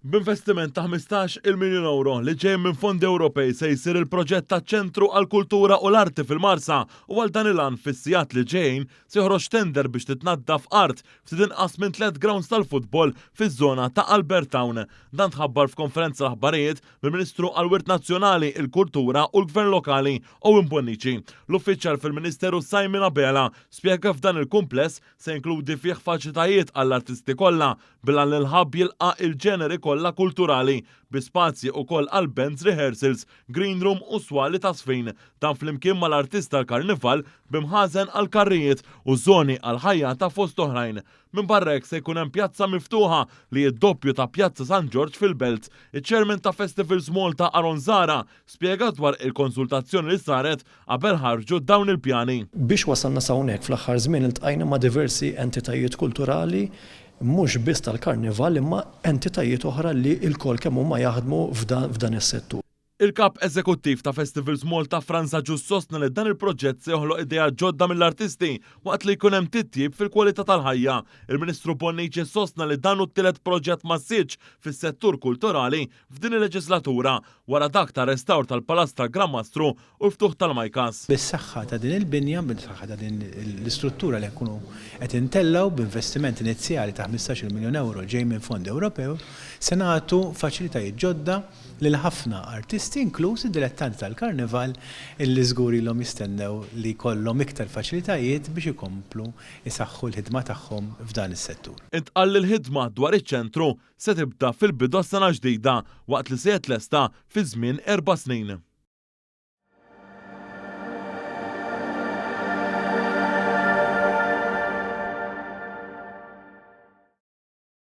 B'investiment ta' 15-il miljun ewro li ġej minn fondi Ewropej se jsir il-proġett ta' Ċentru għall-Kultura u l-Arti fil-Marsa u għal dan il-għan fis-sigħat li ġejjin se joħroġ tender biex titnaddaf art ftit inqas minn tliet grounds tal-futbol fiż-żona ta' Albert Town. Dan tħabbar f'konferenza l-aħbarijiet mill-Ministru għall-Wirt Nazzjonali, il-Kultura u l-Gvern Lokali Owen Bonnici. L-uffiċjal fil-Ministeru Simon Abela spjega kif dan il-kumpless se jinkludi fih faċilitajiet għall-artisti kollha bil-għan li l-hub jilqa' il-ġeneri kollha kulturali, bi spazji ukoll għal bands rehearsals, green room u swali ta' żfin. Dan flimkien mal-artist tal-karnival bi mħażen għall-karrijiet u żoni għall-ħajjata fost oħrajn. Minbarra hekk se jkun hemm pjazza miftuħa li hi d-doppju ta' Pjazza San Ġorġ fil-Belt. Iċ-Chairman ta' Festivals Malta Aaron Zahra spjega dwar il-konsultazzjoni li saret qabel ħarġu dawn il-pjani. Biex wasalna s'hawnhekk fl-aħħar żmien iltqajna ma' diversi entitajiet kulturali mhux biss tal-Karnival imma entitajiet oħra li lkoll kemm huma jaħdmu f'dan is-settur. Il-Kap Eżekuttiv ta' Festivals Malta Frans Agius sostna li dan il-proġett se joħloq ideat ġodda mill-artisti waqt li jkun hemm titjib fil-kwalità tal-ħajja. Il-Ministru Bonnici sostna li dan hu t-tielet proġett massiċ fis-settur kulturali f'din il-leġislatura wara dak tar-restawr tal-Palazz tal-Gran Mastru u l-ftuħ tal-Majkas. Bis-saħħa ta' din il-binja, bis-saħħa ta' din l-istruttura li nkunu qed intellgħu b'investiment inizjali ta' 15-il miljun ewro ġej minn fond Ewropew, se nagħtu faċilitajiet ġodda lil ħafna artisti inkluż id-dilettanti tal-Karnival illi żgur ilhom jistennew li jkollhom iktar faċilitajiet biex ikomplu jsaħħu l-ħidma tagħhom f'dan is-settur. Intqal li l-ħidma dwar iċ-ċentru se tibda fil-bidu tas-sena l-ġdida waqt li se jitlesta fi żmien erba' snin.